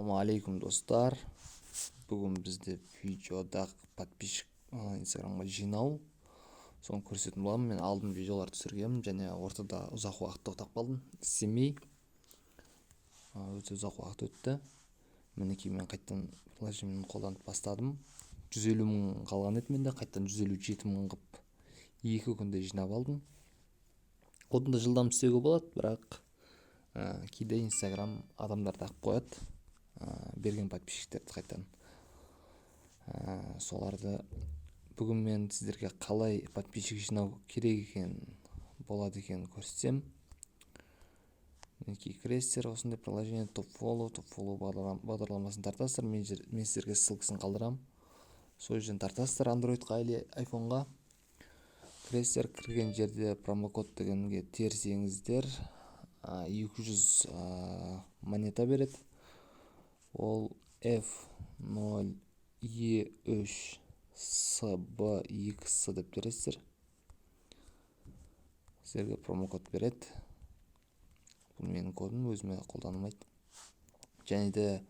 Ассалаумағалейкум, достар! Бүгін бізде видеода подписчик Инстаграмға жинау, соны көрсететін боламын. Мен алдын видеолар түсіргенмін және ортада ұзақ уақыт тоқтап қалдым істемей, өте ұзақ уақыт өтті. Мінекей, мен қайтадан приложениені қолданып бастадым. 150 000 қалған еді менде, қайтадан 157 000 қылып 2 күнде жинап алдым. Одан да жылдам істеуге болады, бірақ кейде Инстаграм адамдарды ағып қояды, берген подписчиктерді қайтадан. Соларды бүгін мен сіздерге қалай подписчик жинау керек екенін, болады екенін көрсетсем. Мінекей, кіресіздер осындай приложение, Топ Фоллоу. Топ Фоллоу бағдарламасын тартасыздар. Мен сіздерге ссылкасын қалдырамын, сол жерден тартасыздар. Андроидқа или айфонға кіресіздер. Кірген жерде промокод дегенге терсеңіздер, 200 монета береді. Ол F0 E3 SB 2 S деп тересіздер, сіздерге промокод береді. Бұл менің кодым, өзіме қолданылмайды. Және де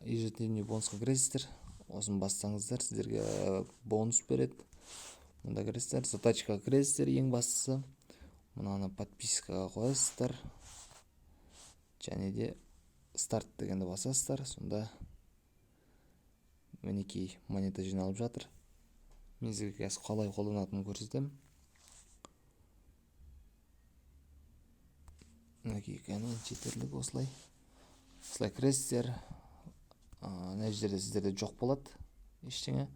ежедневный бонусқа кіресіздер. Осыны бассаңыздар, сіздерге бонус береді. Мұнда кіресіздер, задачкаға кіресіздер. Ең бастысы, мынаны подпискаға қоясыздар және де старт дегенді басасыздар. Сонда, мінекей, монета жиналып жатыр. Мен сізге қазір қалай қолданатынын көрсетемін. Мінекей, кәне, жетерлік. Осылай кіресіздер. Мына жерде сіздерде жоқ болады ештеңе.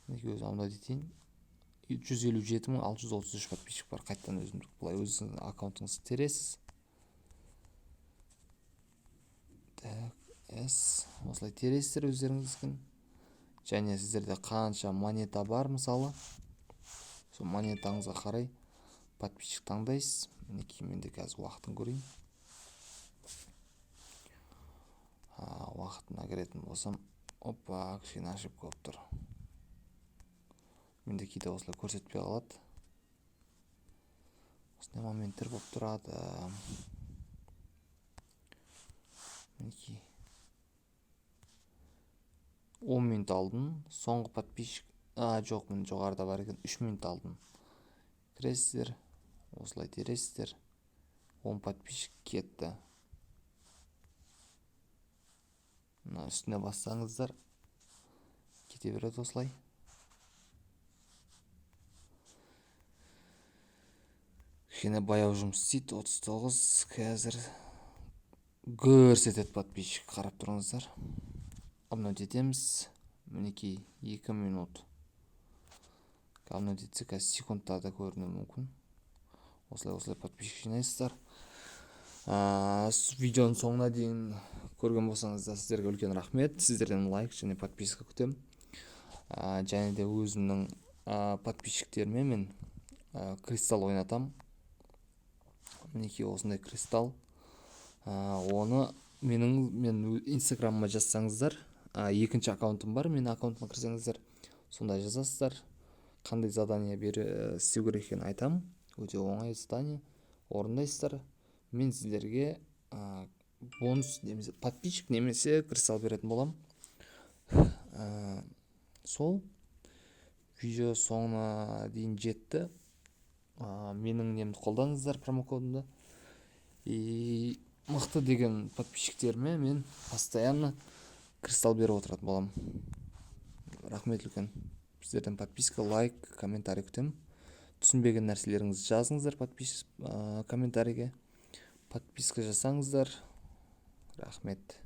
Мінекей, өзім обновить етейін. 157 633 подписчик бар. Қайтадан өзім былай өзіңіздің аккаунтыңызды тересіз. Так, с осылай тересіздер өздеріңіздікін. Және сіздерде қанша монета бар, мысалы, сол монетаңызға қарай подписчик таңдайсыз. Мінекей, менде қазір уақытын көрейін. Уақытына кіретін болсам, опа, кішкене ошибка болып тұр менде. Кейде осылай көрсетпей қалады, осындай моменттер болып тұрады. Мінекей, 10 минут алдын соңғы подписчик, а, жоқ, міне, жоғарыда бар екен, 3 минут алдын кіресіздер, осылай тересіздер, 10 подписчик кетті. Мына үстіне бассаңыздар, кете береді осылай. Кішкене баяу жұмыс істейді. 39 қазір көрсетеді подписчик, қарап тұрыңыздар. Обновить етеміз. Мінекей, 2 минут обновить етсе, қазір секундтарда көрінуі мүмкін. Осылай подписчик жинайсыздар. Видеоның соңына дейін көрген болсаңыздар, сіздерге үлкен рахмет. Сіздерден лайк және подписка күтемін. Және де өзімнің подписчиктеріме мен кристалл ойнатамын. Мінекей, осындай кристалл. Оны мен Инстаграмыма жазсаңыздар, екінші аккаунтым бар, менің аккаунтыма кірсеңіздер, сонда жазасыздар. Қандай задание істеу керек екенін айтамын. Өте оңай задание, орындайсыздар. Мен сіздерге бонус немесе подписчик немесе кристалл беретін боламын. Сол видео соңына дейін жетті. Менің немді қолданыңыздар, промокодымды. И мықты деген подписчиктеріме мен постоянно кристалл беріп отыратын боламын. Рахмет үлкен. Сіздерден подписка, лайк, комментарий күтемін. Түсінбеген нәрселеріңізді жазыңыздар комментарийге. Подписка жасаңыздар. Рахмет.